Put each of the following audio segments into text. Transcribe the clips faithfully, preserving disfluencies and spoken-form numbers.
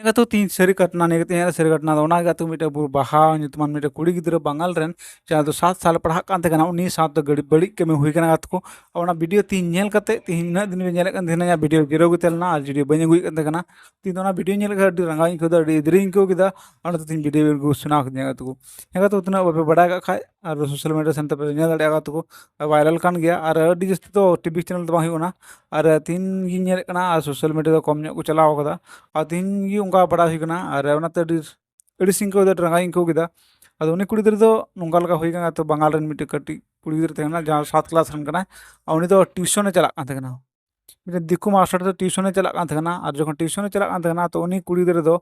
ᱜᱟᱛᱮ ᱠᱚ, ᱛᱤᱦᱤᱧ ᱥᱟᱹᱨᱤ ᱜᱷᱚᱴᱚᱱᱟ ᱱᱤᱭᱮ ᱠᱟᱛᱮ ᱤᱧᱟᱹᱜ ᱥᱟᱹᱨᱤ ᱜᱷᱚᱴᱚᱱᱟ ᱫᱚ ᱚᱱᱟ ᱜᱮ ᱜᱟᱛᱮ ᱠᱚ, ᱢᱤᱫᱴᱮᱱ ᱵᱩᱨᱩ ᱵᱟᱦᱟ ᱧᱩᱛᱩᱢᱟᱱ ᱢᱤᱫᱴᱮᱱ ᱠᱩᱲᱤ ᱜᱤᱫᱽᱨᱟᱹ ᱵᱟᱝᱜᱟᱞ ᱨᱮᱱ, ᱡᱟᱦᱟᱸ ᱫᱚ ᱥᱟᱛ ᱥᱟᱞ ᱯᱟᱲᱦᱟᱜ ᱠᱟᱱ ᱛᱟᱦᱮᱸ ᱠᱟᱱᱟ, ᱩᱱᱤ ᱥᱟᱶᱛᱮ ᱜᱟᱹᱰᱤ ᱵᱟᱹᱲᱤᱡ ᱠᱟᱹᱢᱤ ᱦᱩᱭ ᱠᱟᱱᱟ ᱜᱟᱛᱮ ᱠᱚ᱾ ᱚᱱᱟ ᱵᱷᱤᱰᱤᱭᱳ ᱛᱤᱦᱤᱧ ᱧᱮᱞ ᱠᱟᱛᱮ, ᱛᱤᱦᱤᱧ ᱩᱱᱟᱹᱜ ᱫᱤᱱ ᱵᱮᱱ ᱧᱮᱞᱮᱫ ᱠᱟᱱ ᱛᱟᱦᱮᱱᱟ, ᱤᱧᱟᱹᱜ ᱵᱷᱤᱰᱤᱭᱳ ᱡᱤᱨᱟᱹᱣ ᱜᱮ ᱛᱟᱦᱮᱸ ᱞᱮᱱᱟ ᱟᱨ ᱵᱷᱤᱰᱤᱭᱳ ᱵᱟᱹᱧ ᱟᱹᱜᱩᱭᱮᱫ ᱠᱟᱱ ᱛᱟᱦᱮᱸ ᱠᱟᱱᱟ᱾ ᱛᱤᱦᱤᱧ ᱫᱚ ᱚᱱᱟ ᱵᱷᱤᱰᱤᱭᱳ ᱧᱮᱞ ᱠᱟᱛᱮ ᱟᱹᱰᱤ ᱨᱟᱸᱜᱟᱣ ᱤᱧ ᱟᱹᱭᱠᱟᱹᱣ ᱮᱫᱟ, ᱟᱹᱰᱤ ᱤᱫᱽᱨᱟᱹᱧ ᱟᱹᱭᱠᱟᱹᱣ ᱠᱮᱫᱟ, ᱚᱱᱟᱛᱮ ᱛᱤᱦᱤᱧ ᱵᱷᱤᱰᱤᱭᱳ ᱟᱹᱜᱩ ᱥᱟᱱᱟ ᱠᱤᱫᱤᱧᱟ ᱜᱟᱛᱮ ᱠᱚ᱾ ᱦᱮᱸ ᱜᱟᱛᱮ ᱠᱚ, ᱛᱤᱱᱟᱹᱜ ᱵᱟᱯᱮ ᱵᱟᱲᱟᱭ ᱠᱟᱜ ᱠᱷᱟᱡ, ᱟᱨ ᱥᱳᱥᱟᱞ ᱢᱤᱰᱤᱭᱟ ᱥᱮᱱ ᱛᱮᱯᱮ ᱧᱮᱞ ᱫᱟᱲᱮᱭᱟᱜᱼᱟ ᱜᱟᱛᱮ ᱠᱚ, ᱵᱷᱟᱭᱨᱟᱞ ᱠᱟᱱ ᱜᱮᱭᱟ᱾ ᱟᱨ ᱟᱹᱰᱤ ᱡᱟᱹᱥᱛᱤ ᱫᱚ ᱴᱤᱵᱷᱤ ᱪᱮᱱᱮᱞ ᱫᱚ ᱵᱟᱝ ᱦᱩᱭᱩᱜ ᱠᱟᱱᱟ, ᱟᱨ ᱛᱤᱦᱤᱧ ᱜᱤᱧ ᱧᱮᱞᱮᱫ ᱠᱟᱱᱟ ᱟᱨ ᱥᱳᱥᱟᱞ ᱢᱤᱰᱤᱭᱟ ᱫᱚ ᱠᱚᱢ ᱧᱚᱜ ᱠᱚ ᱪᱟᱞᱟᱣ ᱠᱟᱫᱟ᱾ ᱟᱨ ᱛᱤᱦᱤᱧ ᱜᱮ ᱚᱱᱠᱟ ᱵᱟᱲᱟᱭ ᱦᱩᱭ ᱠᱟᱱᱟ, ᱟᱨ ᱚᱱᱟᱛᱮ ᱟᱹᱰᱤ ᱟᱹᱲᱤᱥ ᱤᱧ ᱟᱹᱭᱠᱟᱹᱣ ᱠᱮᱫᱟ, ᱟᱹᱰᱤ ᱨᱟᱸᱜᱟᱣ ᱤᱧ ᱟᱹᱭᱠᱟᱹᱣ ᱠᱮᱫᱟ᱾ ᱟᱫᱚ ᱩᱱᱤ ᱠᱩᱲᱤ ᱜᱤᱫᱽᱨᱟᱹ ᱫᱚ ᱱᱚᱝᱠᱟ ᱞᱮᱠᱟ ᱦᱩᱭ ᱠᱟᱱᱟ, ᱛᱚ ᱵᱟᱝᱜᱟᱞ ᱨᱮᱱ ᱢᱤᱫᱴᱮᱱ ᱠᱟᱹᱴᱤᱡ ᱠᱩᱲᱤ ᱜᱤᱫᱽᱨᱟᱹ ᱛᱟᱦᱮᱸ ᱠᱟᱱᱟ, ᱡᱟᱦᱟᱸ ᱥᱟᱛ ᱠᱞᱟᱥ ᱨᱮᱱ ᱠᱟᱱᱟᱭ, ᱟᱨ ᱩᱱᱤ ᱫᱚ ᱴᱤᱭᱩᱥᱚᱱᱮ ᱪᱟᱞᱟᱜ ᱠᱟᱱ ᱛᱟᱦᱮᱸ ᱠᱟᱱᱟ᱾ ᱢᱤᱫᱴᱮᱱ ᱫᱤᱠᱩ ᱢᱟᱥᱴᱟᱨ ᱫᱚ ᱴᱤᱭᱩᱥᱚᱱᱮ ᱪᱟᱞᱟᱜ ᱠᱟᱱ ᱛᱟᱦᱮᱸ ᱠᱟᱱᱟ, ᱟᱨ ᱡᱚᱠᱷᱚᱱ ᱴᱤᱭᱩᱥᱚᱱᱮ ᱪᱟᱞᱟᱜ ᱠᱟᱱ ᱛᱟᱦᱮᱸ ᱠᱟᱱᱟ, ᱛᱚ ᱩᱱᱤ ᱠᱩᱲᱤ ᱜᱤᱫᱽᱨᱟᱹ ᱫᱚ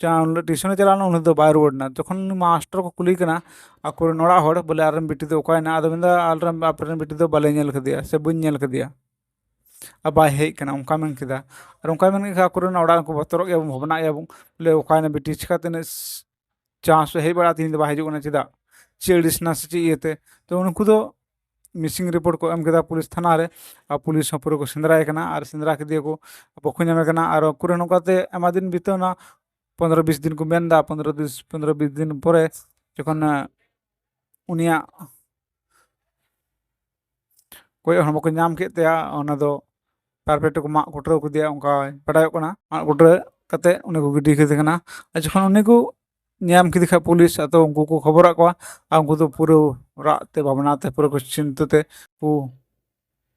ᱡᱟᱦᱟᱸ ᱩᱱᱤ ᱴᱤᱭᱩᱥᱚᱱᱮ ᱪᱟᱞᱟᱣ ᱞᱮᱱᱟ, ᱩᱱᱤ ᱫᱚ ᱵᱟᱭ ᱨᱩᱣᱟᱹᱲ ᱮᱱᱟ᱾ ᱡᱚᱠᱷᱚᱱ ᱩᱱᱤ ᱢᱟᱥᱴᱟᱨ ᱠᱚ ᱠᱩᱞᱤ ᱠᱟᱱᱟ ᱟᱠᱚᱨᱮᱱ ᱚᱲᱟᱜ ᱦᱚᱲ, ᱵᱚᱞᱮ, "ᱟᱨᱮᱱ ᱵᱤᱴᱤ ᱫᱚ ᱚᱠᱟᱭᱮᱱᱟ?" ᱟᱫᱚ ᱢᱮᱱᱫᱟ, "ᱟᱞᱮᱨᱮᱱ, ᱟᱯᱮᱨᱮᱱ ᱵᱤᱴᱤ ᱫᱚ ᱵᱟᱞᱮ ᱧᱮᱞ ᱠᱟᱫᱮᱭᱟ ᱥᱮ ᱵᱟᱹᱧ ᱧᱮᱞ ᱠᱟᱫᱮᱭᱟ, ᱟᱨ ᱵᱟᱭ ᱦᱮᱡ ᱠᱟᱱᱟ", ᱚᱱᱠᱟ ᱢᱮᱱ ᱠᱮᱫᱟ᱾ ᱟᱨ ᱚᱱᱠᱟ ᱢᱮᱱ ᱠᱮᱫ ᱠᱷᱟᱱ ᱟᱠᱚᱨᱮᱱ ᱚᱲᱟᱜ ᱨᱮᱱ ᱠᱚ ᱵᱚᱛᱚᱨᱚᱜ ᱜᱮᱭᱟ ᱵᱚᱱ, ᱵᱷᱟᱵᱽᱱᱟᱜ ᱜᱮᱭᱟ ᱵᱚᱱ, ᱵᱚᱞᱮ, "ᱚᱠᱟᱭᱮᱱᱟ ᱵᱤᱴᱤ? ᱪᱤᱠᱟᱹᱛᱮ ᱤᱱᱟᱹᱜ ᱪᱟᱱᱥ ᱦᱮᱡ ᱵᱟᱲᱟᱜᱼᱟ, ᱛᱮᱦᱮᱧ ᱫᱚ ᱵᱟᱭ ᱦᱤᱡᱩᱜ ᱠᱟᱱᱟ, ᱪᱮᱫᱟᱜ? ᱪᱮᱫ ᱟᱹᱲᱤᱥ ᱱᱟ ᱥᱮ ᱪᱮᱫ ᱤᱭᱟᱹᱛᱮ?" ᱛᱚ ᱩᱱᱠᱩ ᱫᱚ ᱢᱤᱥᱤᱝ ᱨᱤᱯᱳᱨᱴ ᱠᱚ ᱮᱢ ᱠᱮᱫᱟ ᱯᱩᱞᱤᱥ ᱛᱷᱟᱱᱟ ᱨᱮ, ᱟᱨ ᱯᱩᱞᱤᱥ ᱦᱚᱸ ᱯᱩᱨᱟᱹ ᱠᱚ ᱥᱮᱸᱫᱽᱨᱟᱭᱮ ᱠᱟᱱᱟ, ᱟᱨ ᱥᱮᱸᱫᱽᱨᱟ ᱠᱮᱫᱮᱭᱟ ᱠᱚ, ᱵᱟᱠᱚ ᱧᱟᱢᱮ ᱠᱟᱱᱟ᱾ ᱟᱨ ᱟᱠᱚᱨᱮᱱ ᱱᱚᱝᱠᱟᱛᱮ ᱟᱭᱢᱟ ᱫᱤᱱ ᱵᱤᱛᱟᱹᱣ ᱮᱱᱟ, ᱯᱚᱱᱨᱚ ᱵᱤᱥ ᱫᱤᱱ ᱠᱚ ᱢᱮᱱᱫᱟ, ᱯᱚᱱᱨᱚ ᱵᱤᱥ, ᱯᱚᱱᱨᱚ ᱵᱤᱥ ᱫᱤᱱ ᱯᱚᱨᱮ ᱡᱚᱠᱷᱚᱱ, ᱟᱸ, ᱩᱱᱤᱭᱟᱜ ᱠᱚᱭᱚᱜ ᱦᱚᱲᱢᱚ ᱠᱚ ᱧᱟᱢ ᱠᱮᱫ ᱛᱟᱭᱟ, ᱚᱱᱟ ᱫᱚ ᱠᱟᱨᱯᱮᱴ ᱨᱮᱠᱚ ᱢᱟᱜ ᱠᱩᱴᱨᱟᱹᱣ ᱠᱮᱫᱮᱭᱟ, ᱚᱱᱠᱟ ᱵᱟᱰᱟᱭᱚᱜ ᱠᱟᱱᱟ᱾ ᱢᱟᱜ ᱠᱩᱴᱨᱟᱹ ᱠᱟᱛᱮ ᱩᱱᱤ ᱠᱚ ᱜᱤᱰᱤ ᱠᱮᱫᱮ ᱠᱟᱱᱟ᱾ ᱟᱨ ᱡᱚᱠᱷᱚᱱ ᱩᱱᱤ ᱠᱚ ᱧᱟᱢ ᱠᱮᱫᱮ ᱠᱷᱟᱡ ᱯᱩᱞᱤᱥ, ᱟᱫᱚ ᱩᱱᱠᱩ ᱠᱚ ᱠᱷᱚᱵᱚᱨᱟᱫ ᱠᱚᱣᱟ, ᱟᱨ ᱩᱱᱠᱩ ᱫᱚ ᱯᱩᱨᱟᱹ ᱨᱟᱜ ᱛᱮ, ᱵᱷᱟᱵᱽᱱᱟ ᱛᱮ, ᱯᱩᱨᱟᱹ ᱠᱚ ᱪᱤᱱᱛᱟᱹ ᱛᱮ ᱠᱚ,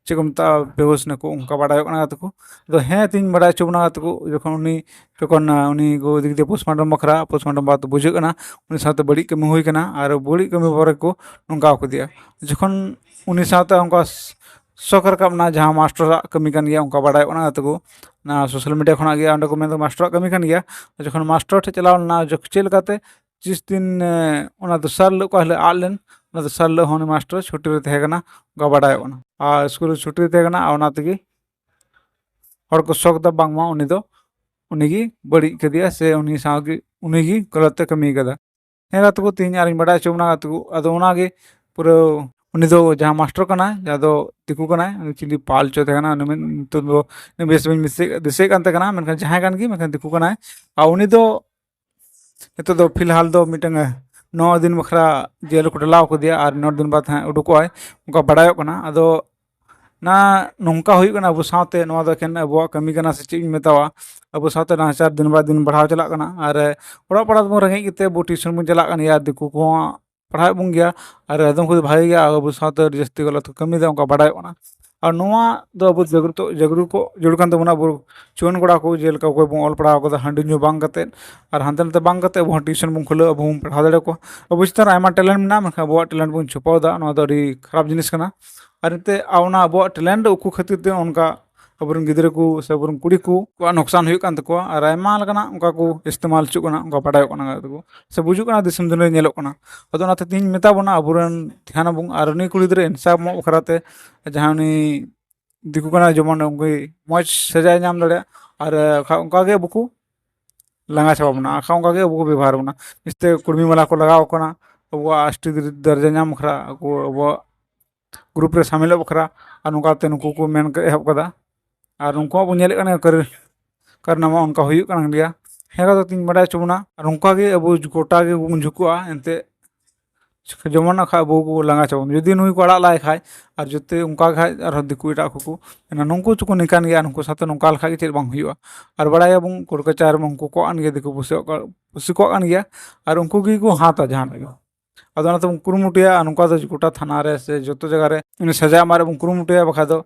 ᱪᱮᱫ ᱠᱚ ᱢᱮᱛᱟᱜᱼᱟ, ᱵᱮᱦᱳᱥ ᱱᱟᱠᱚ, ᱚᱱᱠᱟ ᱵᱟᱰᱟᱭᱚᱜ ᱠᱟᱱᱟ ᱜᱟᱛᱮ ᱠᱚ᱾ ᱟᱫᱚ ᱦᱮᱸ, ᱛᱤᱧ ᱵᱟᱰᱟᱭ ᱦᱚᱪᱚ ᱵᱚᱱᱟ ᱜᱟᱛᱮ ᱠᱚ, ᱡᱚᱠᱷᱚᱱ ᱩᱱᱤ, ᱡᱚᱠᱷᱚᱱ, ᱟᱸ, ᱩᱱᱤ ᱠᱚ ᱤᱫᱤ ᱠᱮᱫᱮᱭᱟ ᱯᱳᱥᱴᱢᱚᱨᱴᱮᱢ ᱵᱟᱠᱷᱨᱟ, ᱯᱳᱥᱴᱢᱚᱨᱴᱮᱢ ᱵᱟᱫᱽ ᱵᱩᱡᱷᱟᱹᱜ ᱠᱟᱱᱟ ᱩᱱᱤ ᱥᱟᱶᱛᱮ ᱵᱟᱹᱲᱤᱡ ᱠᱟᱹᱢᱤ ᱦᱩᱭ ᱠᱟᱱᱟ, ᱟᱨ ᱵᱟᱹᱲᱤᱡ ᱠᱟᱹᱢᱤ ᱯᱚᱨᱮ ᱠᱚ ᱱᱚᱝᱠᱟ ᱠᱮᱫᱮᱭᱟ᱾ ᱡᱚᱠᱷᱚᱱ ᱩᱱᱤ ᱥᱟᱶᱛᱮ ᱚᱱᱠᱟ ᱥ-, ᱥᱚᱠ ᱨᱟᱠᱟᱵ ᱮᱱᱟ, ᱡᱟᱦᱟᱸ ᱢᱟᱥᱴᱟᱨᱟᱜ ᱠᱟᱹᱢᱤ ᱠᱟᱱ ᱜᱮᱭᱟ, ᱚᱱᱠᱟ ᱵᱟᱰᱟᱭᱚᱜ ᱠᱟᱱᱟ ᱜᱟᱛᱮ ᱠᱚ, ᱚᱱᱟ ᱥᱳᱥᱟᱞ ᱢᱤᱰᱤᱭᱟ ᱠᱷᱚᱱᱟᱜ ᱜᱮ, ᱚᱸᱰᱮ ᱠᱚ ᱢᱮᱱᱫᱟ ᱢᱟᱥᱴᱟᱨᱟᱜ ᱠᱟᱹᱢᱤ ᱠᱟᱱ ᱜᱮᱭᱟ᱾ ᱡᱚᱠᱷᱚᱱ ᱢᱟᱥᱴᱟᱨ ᱴᱷᱮᱱ ᱪᱟᱞᱟᱣ ᱞᱮᱱᱟ, ᱡᱚᱠ-, ᱪᱮᱫ ᱞᱮᱠᱟᱛᱮ ᱡᱤᱥ ᱫᱤᱱ, ᱮ, ᱚᱱᱟ ᱫᱚᱥᱟᱨ ᱦᱤᱞᱳᱜ, ᱚᱠᱟ ᱦᱤᱞᱳᱜ ᱟᱫ ᱞᱮᱱ, ᱚᱱᱟ ᱫᱚᱥᱟᱨ ᱦᱤᱞᱳᱜ ᱦᱚᱸ ᱩᱱᱤ ᱢᱟᱥᱴᱟᱨ ᱪᱷᱩᱴᱤ ᱨᱮ ᱛᱟᱦᱮᱸ ᱠᱟᱱᱟ, ᱚᱱᱠᱟ ᱵᱟᱰᱟᱭᱚᱜ ᱠᱟᱱᱟ᱾ ᱟᱨ ᱥᱠᱩᱞ ᱨᱮ ᱪᱷᱩᱴᱤ ᱨᱮ ᱛᱟᱦᱮᱸ ᱠᱟᱱᱟ, ᱟᱨ ᱚᱱᱟ ᱛᱮᱜᱮ ᱦᱚᱲ ᱠᱚ ᱥᱚᱠ ᱫᱟ ᱵᱟᱝᱢᱟ ᱩᱱᱤ ᱫᱚ, ᱩᱱᱤ ᱜᱮ ᱵᱟᱹᱲᱤᱡ ᱠᱟᱫᱮᱭᱟ ᱥᱮ ᱩᱱᱤ ᱥᱟᱶ ᱜᱮ, ᱩᱱᱤ ᱜᱮ ᱜᱟᱞᱟᱛ ᱮ ᱠᱟᱹᱢᱤ ᱠᱟᱫᱟ᱾ ᱦᱮᱸ ᱜᱟᱛᱮ ᱠᱚ, ᱛᱮᱦᱮᱧ ᱟᱨᱤᱧ ᱵᱟᱰᱟᱭ ᱦᱚᱪᱚ ᱵᱚᱱᱟ ᱜᱟᱛᱮ ᱠᱚ, ᱟᱫᱚ ᱚᱱᱟ ᱜᱮ ᱯᱩᱨᱟᱹ ᱩᱱᱤ ᱫᱚ ᱡᱟᱦᱟᱸ ᱢᱟᱥᱴᱟᱨ ᱠᱟᱱᱟᱭ, ᱡᱟᱦᱟᱸ ᱫᱚ ᱫᱤᱠᱩ ᱠᱟᱱᱟᱭ, ᱩᱱᱤ ᱪᱤᱞᱤ ᱯᱟᱞ ᱪᱚ ᱛᱟᱦᱮᱸ ᱠᱟᱱᱟ, ᱩᱱᱤ ᱢᱮᱱ-, ᱧᱩᱛᱩᱢ ᱫᱚ ᱵᱮᱥ ᱵᱟᱹᱧ ᱫᱤᱥᱟᱹᱭᱮᱫ, ᱫᱤᱥᱟᱹᱭᱮᱫ ᱠᱟᱱ ᱛᱟᱦᱮᱸ ᱠᱟᱱᱟ, ᱢᱮᱱᱠᱷᱟᱱ ᱡᱟᱦᱟᱸᱭ ᱠᱟᱱ ᱜᱮ, ᱢᱮᱱᱠᱷᱟᱱ ᱫᱤᱠᱩ ᱠᱟᱱᱟᱭ᱾ ᱟᱨ ᱩᱱᱤ ᱫᱚ ᱱᱤᱛᱚᱜ ᱫᱚ ᱯᱷᱤᱞᱦᱟᱞ ᱫᱚ ᱢᱤᱫᱴᱟᱝ, ᱮ, ᱱᱚ ᱫᱤᱱ ᱵᱟᱠᱷᱨᱟ ᱡᱮᱞ ᱨᱮᱠᱚ ᱰᱟᱞᱟᱣ ᱠᱟᱫᱮᱭᱟ ᱟᱨ ᱱᱚ ᱫᱤᱱ ᱵᱟᱫᱽ ᱦᱟᱸᱜ ᱩᱰᱩᱠᱚᱜᱼᱟᱭ, ᱚᱱᱠᱟ ᱵᱟᱰᱟᱭᱚᱜ ᱠᱟᱱᱟ᱾ ᱟᱫᱚ ᱱᱟ-, ᱱᱚᱝᱠᱟ ᱦᱩᱭᱩᱜ ᱠᱟᱱᱟ ᱟᱵᱚ ᱥᱟᱶᱛᱮ, ᱱᱚᱣᱟ ᱫᱚ ᱮᱠᱮᱱ ᱟᱵᱚᱣᱟᱜ ᱠᱟᱹᱢᱤ ᱠᱟᱱᱟ ᱥᱮ ᱪᱮᱫ ᱤᱧ ᱢᱮᱛᱟᱣᱟ? ᱟᱵᱚ ᱥᱟᱶᱛᱮ ᱱᱟᱦᱟᱪᱟᱨ ᱫᱤᱱ ᱵᱟᱭ ᱫᱤᱱ ᱵᱟᱲᱦᱟᱣ ᱪᱟᱞᱟᱜ ᱠᱟᱱᱟ᱾ ᱟᱨ, ᱮ, ᱚᱲᱟᱜ ᱯᱟᱲᱟ ᱫᱚᱵᱚᱱ ᱨᱮᱸᱜᱮᱡ ᱜᱮᱛᱮ ᱟᱵᱚ ᱴᱤᱭᱩᱥᱚᱱ ᱵᱚᱱ ᱪᱟᱞᱟᱜ ᱠᱟᱱ ᱜᱮᱭᱟ, ᱟᱨ ᱫᱤᱠᱩ ᱠᱚᱦᱚᱸ ᱯᱟᱲᱦᱟᱣᱮᱫ ᱵᱚᱱ ᱜᱮᱭᱟ, ᱟᱨ ᱟᱫᱚᱢ ᱠᱚᱫᱚ ᱵᱷᱟᱜᱮ ᱜᱮᱭᱟ, ᱟᱵᱚ ᱥᱟᱶᱛᱮ ᱟᱹᱰᱤ ᱡᱟᱹᱥᱛᱤ ᱜᱟᱞᱟᱛ ᱠᱚ ᱠᱟᱹᱢᱤᱭᱮᱫᱟ, ᱚᱱᱠᱟ ᱵᱟᱰᱟᱭᱚᱜ ᱠᱟᱱᱟ᱾ ᱟᱨ ᱱᱚᱣᱟ ᱫᱚ ᱟᱵᱚ ᱡᱟᱜᱽᱨᱩᱛᱚ, ᱡᱟᱜᱽᱨᱩ ᱠᱚ, ᱡᱟᱹᱨᱩᱲ ᱠᱟᱱ ᱛᱟᱵᱚᱱᱟ, ᱟᱵᱚ ᱡᱩᱣᱟᱹᱱ ᱠᱚᱲᱟ ᱠᱚ, ᱡᱮᱞᱮᱠᱟ ᱚᱠᱚᱭ ᱵᱚᱱ ᱚᱞ ᱯᱟᱲᱦᱟᱣ ᱠᱟᱫᱟ, ᱦᱟᱺᱰᱤ ᱧᱩ ᱵᱟᱝ ᱠᱟᱛᱮᱫ ᱟᱨ ᱦᱟᱱᱛᱮ ᱱᱟᱛᱮ ᱵᱟᱝ ᱠᱟᱛᱮᱫ ᱟᱵᱚ ᱦᱚᱸ ᱴᱤᱭᱩᱥᱚᱱ ᱵᱚᱱ ᱠᱷᱩᱞᱟᱹᱣ, ᱟᱵᱚ ᱦᱚᱸ ᱵᱚᱱ ᱯᱟᱲᱦᱟᱣ ᱫᱟᱲᱮᱭᱟᱠᱚᱣᱟ᱾ ᱟᱵᱚ ᱪᱮᱛᱟᱱ ᱨᱮ ᱟᱭᱢᱟ ᱴᱮᱞᱮᱱᱴ ᱢᱮᱱᱟᱜᱼᱟ, ᱢᱮᱱᱠᱷᱟᱱ ᱟᱵᱚᱣᱟᱜ ᱴᱮᱞᱮᱱᱴ ᱵᱚᱱ ᱪᱷᱩᱯᱟᱹᱣ ᱮᱫᱟ, ᱱᱚᱣᱟ ᱫᱚ ᱟᱹᱰᱤ ᱠᱷᱟᱨᱟᱯ ᱡᱤᱱᱤᱥ ᱠᱟᱱᱟ᱾ ᱟᱨ ᱮᱱᱛᱮ ᱚᱱᱟ ᱟᱵᱚᱣᱟᱜ ᱴᱮᱞᱮᱱᱴ ᱩᱠᱩ ᱠᱷᱟᱹᱛᱤᱨ ᱛᱮ ᱚᱱᱠᱟ ᱟᱵᱚᱨᱮᱱ ᱜᱤᱫᱽᱨᱟᱹ ᱠᱚ ᱥᱮ ᱟᱵᱚᱨᱮᱱ ᱠᱩᱲᱤ ᱠᱚᱣᱟᱜ ᱱᱚᱠᱥᱟᱱ ᱦᱩᱭᱩᱜ ᱠᱟᱱ ᱛᱟᱠᱚᱣᱟ, ᱟᱨ ᱟᱭᱢᱟ ᱞᱮᱠᱟᱱᱟᱜ ᱚᱱᱠᱟ ᱠᱚ ᱤᱥᱛᱮᱢᱟᱞ ᱦᱚᱪᱚᱜ ᱠᱟᱱᱟ, ᱚᱱᱠᱟ ᱵᱟᱰᱟᱭᱚᱜ ᱠᱟᱱᱟ ᱛᱟᱠᱚ ᱥᱮ ᱵᱩᱡᱩᱜ ᱠᱟᱱᱟ, ᱫᱤᱥᱚᱢ ᱫᱩᱱᱤᱭᱟᱹ ᱨᱮ ᱧᱮᱞᱚᱜ ᱠᱟᱱᱟ᱾ ᱟᱫᱚ ᱚᱱᱟᱛᱮ ᱛᱮᱦᱮᱧ ᱢᱮᱛᱟ ᱵᱚᱱᱟ, ᱟᱵᱚᱨᱮᱱ ᱫᱷᱮᱭᱟᱱ ᱟᱵᱚᱱ, ᱟᱨ ᱩᱱᱤ ᱠᱩᱲᱤ ᱜᱤᱫᱽᱨᱟᱹ ᱤᱱᱥᱟᱯ ᱮᱢᱚᱜ ᱵᱟᱠᱷᱨᱟ ᱛᱮ, ᱡᱟᱦᱟᱸ ᱩᱱᱤ ᱫᱤᱠᱩ ᱠᱟᱱᱟᱭ, ᱡᱮᱢᱚᱱ ᱩᱱᱤ ᱢᱚᱡᱽ ᱥᱟᱡᱟᱭ ᱧᱟᱢ ᱫᱟᱲᱮᱭᱟᱜ, ᱟᱨ ᱠᱷᱟ-, ᱚᱱᱠᱟ ᱜᱮ ᱟᱵᱚ ᱠᱚ ᱞᱟᱸᱜᱟ ᱪᱟᱵᱟ ᱵᱚᱱᱟ, ᱟᱨ ᱠᱷᱟ-, ᱚᱱᱠᱟ ᱜᱮ ᱟᱵᱚ ᱠᱚ ᱵᱮᱵᱚᱦᱟᱨ ᱵᱚᱱᱟ᱾ ᱡᱟᱛᱮ ᱠᱩᱲᱢᱤ ᱢᱟᱞᱟ ᱠᱚ ᱞᱟᱜᱟᱣ ᱠᱟᱱᱟ, ᱟᱵᱚᱣᱟᱜ ᱮᱥ ᱴᱤ ᱫᱚᱨᱡᱟ ᱧᱟᱢ ᱵᱟᱠᱷᱨᱟ, ᱟᱠᱚ ᱟᱵᱚᱣᱟᱜ ᱜᱨᱩᱯ ᱨᱮ ᱥᱟᱢᱤᱞᱚᱜ ᱵᱟᱠᱷᱨᱟ, ᱟᱨ ᱱᱚᱝᱠᱟ ᱛᱮ ᱱᱩᱠᱩ ᱠᱚ ᱢᱮᱱ ᱠᱚ ᱮᱦᱚᱵ ᱠᱟᱫᱟ᱾ ᱟᱨ ᱱᱩᱠᱩᱣᱟᱜ ᱵᱚᱱ ᱧᱮᱞᱮᱫ ᱠᱟᱱᱟ ᱠᱟᱨ-, ᱠᱟᱨᱱᱟᱢᱟ ᱚᱱᱠᱟ ᱦᱩᱭᱩᱜ ᱠᱟᱱ ᱜᱮᱭᱟ᱾ ᱦᱮᱸ, ᱠᱟᱛᱷᱟ ᱛᱤᱧ ᱵᱟᱰᱟᱭ ᱦᱚᱪᱚ ᱵᱚᱱᱟ᱾ ᱟᱨ ᱱᱚᱝᱠᱟ ᱜᱮ ᱟᱵᱚ ᱜᱚᱴᱟ ᱜᱮᱵᱚᱱ ᱡᱷᱩᱠᱩᱜᱼᱟ, ᱮᱱᱛᱮᱫ ᱡᱮᱢᱚᱱ ᱱᱟᱜ ᱠᱷᱟᱡ ᱟᱵᱚ ᱠᱚ ᱞᱟᱸᱜᱟ ᱪᱟᱵᱟ ᱵᱚᱱᱟ᱾ ᱡᱩᱫᱤ ᱱᱩᱭ ᱠᱚ ᱟᱲᱟᱜ ᱞᱟᱭ ᱠᱷᱟᱡ, ᱟᱨ ᱡᱩᱫᱤ ᱚᱱᱠᱟ ᱜᱮ ᱠᱷᱟᱡ ᱟᱨᱦᱚᱸ ᱫᱤᱠᱩ ᱮᱴᱟᱜ ᱠᱚᱠᱚ ᱢᱮᱱᱟ, ᱱᱩᱠᱩ ᱪᱚᱠᱚ ᱱᱤᱝᱠᱟᱱ ᱜᱮᱭᱟ, ᱱᱩᱠᱩ ᱥᱟᱶᱛᱮ ᱱᱚᱝᱠᱟ ᱞᱮᱠᱷᱟᱡ ᱜᱮ ᱪᱮᱫ ᱵᱟᱝ ᱦᱩᱭᱩᱜᱼᱟ᱾ ᱟᱨ ᱵᱟᱲᱟᱭᱟᱵᱚᱱ ᱠᱳᱰ ᱠᱟᱪᱟᱨ ᱢᱟ ᱩᱱᱠᱩ ᱠᱚᱣᱟᱜ ᱠᱟᱱ ᱜᱮᱭᱟ, ᱫᱤᱠᱩ ᱯᱩᱥᱤ ᱠᱚᱣᱟᱜ ᱠᱟᱱ, ᱯᱩᱥᱤ ᱠᱚᱣᱟᱜ ᱠᱟᱱ ᱜᱮᱭᱟ, ᱟᱨ ᱩᱱᱠᱩ ᱜᱮᱠᱚ ᱦᱟᱛᱟ ᱡᱟᱦᱟᱱᱟᱜ ᱜᱮ᱾ ᱟᱫᱚ ᱚᱱᱟᱛᱮ ᱵᱚᱱ ᱠᱩᱨᱩᱢᱩᱴᱩᱭᱟ, ᱟᱨ ᱱᱚᱝᱠᱟ ᱫᱚ ᱜᱚᱴᱟ ᱛᱷᱟᱱᱟ ᱨᱮ ᱥᱮ ᱡᱚᱛᱚ ᱡᱟᱭᱜᱟ ᱨᱮ ᱩᱱᱤ ᱥᱟᱡᱟ ᱮᱢᱟᱜ ᱨᱮ ᱵᱚᱱ ᱠᱩᱨᱩᱢᱩᱴᱩᱭᱟ, ᱵᱟᱠᱷᱟᱡ ᱫᱚ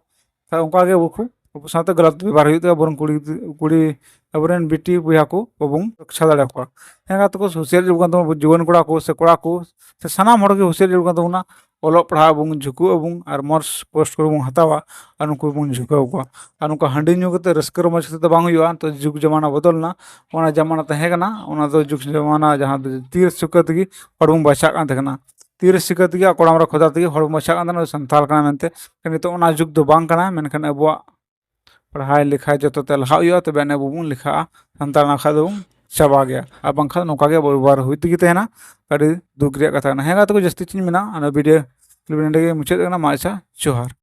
ᱠᱷᱟᱡ ᱚᱱᱠᱟ ᱜᱮ ᱟᱵᱚ ᱠᱚ, ᱟᱵᱚ ᱥᱟᱶᱛᱮ ᱜᱟᱞᱟᱛ ᱵᱮᱵᱚᱦᱟᱨ ᱦᱩᱭᱩᱜ ᱛᱟᱵᱚᱱᱟ, ᱟᱵᱚᱨᱮᱱ ᱠᱩᱲᱤ, ᱠᱩᱲᱤ, ᱟᱵᱚᱨᱮᱱ ᱵᱤᱴᱤ ᱵᱚᱭᱦᱟ ᱠᱚ ᱵᱟᱵᱚᱱ ᱨᱚᱠᱷᱟ ᱫᱟᱲᱮᱭᱟᱠᱚᱣᱟ᱾ ᱦᱮᱸ, ᱜᱟᱛᱮ ᱠᱚ, ᱦᱩᱥᱤᱭᱟᱨ ᱡᱟᱹᱨᱩᱲ ᱠᱟᱱ ᱛᱟᱵᱚᱱᱟ, ᱡᱩᱣᱟᱹᱱ ᱠᱚᱲᱟ ᱠᱚ ᱥᱮ ᱠᱚᱲᱟ ᱠᱚ ᱥᱮ ᱥᱟᱱᱟᱢ ᱦᱚᱲ ᱜᱮ ᱦᱩᱥᱤᱭᱟᱨ ᱡᱟᱹᱨᱩᱲ ᱠᱟᱱ ᱛᱟᱵᱚᱱᱟ᱾ ᱚᱞᱚᱜ ᱯᱟᱲᱦᱟᱜ ᱟᱵᱚᱱ, ᱡᱷᱩᱠᱩᱜ ᱟᱵᱚᱱ ᱟᱨ ᱢᱚᱡᱽ ᱯᱳᱥᱴ ᱠᱚᱨᱮ ᱵᱚᱱ ᱦᱟᱛᱟᱣᱟ ᱟᱨ ᱱᱩᱠᱩ ᱵᱚᱱ ᱡᱷᱩᱠᱟᱹᱣ ᱠᱚᱣᱟ᱾ ᱟᱨ ᱱᱚᱝᱠᱟ ᱦᱟᱺᱰᱤ ᱧᱩ ᱠᱟᱛᱮ ᱨᱟᱹᱥᱠᱟᱹ ᱨᱚᱢᱚᱡᱽ ᱠᱟᱛᱮ ᱫᱚ ᱵᱟᱝ ᱦᱩᱭᱩᱜᱼᱟ᱾ ᱛᱚ, ᱡᱩᱜᱽ ᱡᱟᱢᱟᱱᱟ ᱵᱚᱫᱚᱞ ᱮᱱᱟ, ᱚᱱᱟ ᱡᱟᱢᱟᱱᱟ ᱛᱟᱦᱮᱸ ᱠᱟᱱᱟ, ᱚᱱᱟ ᱫᱚ ᱡᱩᱜᱽ ᱡᱟᱢᱟᱱᱟ ᱡᱟᱦᱟᱸ ᱫᱚ ᱛᱤ ᱨᱮ ᱥᱩᱠᱟᱹ ᱛᱮᱜᱮ ᱦᱚᱲ ᱵᱚᱱ ᱵᱟᱪᱷᱟᱜ ᱠᱟᱱ ᱛᱟᱦᱮᱸ ᱠᱟᱱᱟ᱾ ᱛᱤ ᱨᱮ ᱥᱤᱠᱟᱹ ᱛᱮᱜᱮ ᱟᱨ ᱠᱚᱲᱟᱢ ᱨᱮ ᱠᱷᱚᱫᱟ ᱛᱮᱜᱮ ᱦᱚᱲ ᱵᱚᱱ ᱵᱟᱪᱷᱟᱜ ᱠᱟᱱ ᱛᱟᱦᱮᱸ ᱠᱟᱱᱟ, ᱥᱟᱱᱛᱟᱲ ᱠᱟᱱᱟ ᱢᱮᱱᱛᱮ᱾ ᱱᱤᱛᱚᱜ ᱚᱱᱟ ᱡᱩᱜᱽ ᱫᱚ ᱵᱟᱝ ᱠᱟᱱᱟ, ᱢᱮᱱᱠᱷᱟᱱ ᱟᱵᱚᱣᱟᱜ ᱯᱟᱲᱦᱟᱣ ᱞᱮᱠᱷᱟ ᱡᱚᱛᱚ ᱛᱮ ᱞᱟᱦᱟ ᱦᱩᱭᱩᱜᱼᱟ, ᱛᱚᱵᱮ ᱟᱹᱱᱤᱡ ᱟᱵᱚ ᱵᱚᱱ ᱞᱮᱠᱷᱟᱜᱼᱟ, ᱥᱟᱱᱛᱟᱲ ᱱᱟᱠᱷᱟ ᱫᱚᱵᱚᱱ ᱪᱟᱵᱟ ᱜᱮᱭᱟ, ᱟᱨ ᱵᱟᱝᱠᱷᱟᱱ ᱱᱚᱝᱠᱟ ᱜᱮ ᱟᱵᱚ ᱵᱮᱵᱚᱦᱟᱨ ᱦᱩᱭ ᱛᱮᱜᱮ ᱛᱟᱦᱮᱱᱟ᱾ ᱟᱹᱰᱤ ᱫᱩᱠ ᱨᱮᱭᱟᱜ ᱠᱟᱛᱷᱟ ᱠᱟᱱᱟ᱾ ᱦᱮᱸ, ᱜᱟᱛᱮ ᱠᱚ, ᱡᱟᱹᱥᱛᱤ ᱪᱮᱫ ᱤᱧ ᱢᱮᱱᱟ, ᱚᱱᱟ ᱵᱷᱤᱰᱤᱭᱳ ᱛᱚᱵᱮ ᱱᱚᱰᱮ ᱜᱮ ᱢᱩᱪᱟᱹᱫ ᱠᱟᱱᱟ᱾ ᱢᱟ ᱟᱪᱪᱷᱟ, ᱡᱚᱦᱟᱨ᱾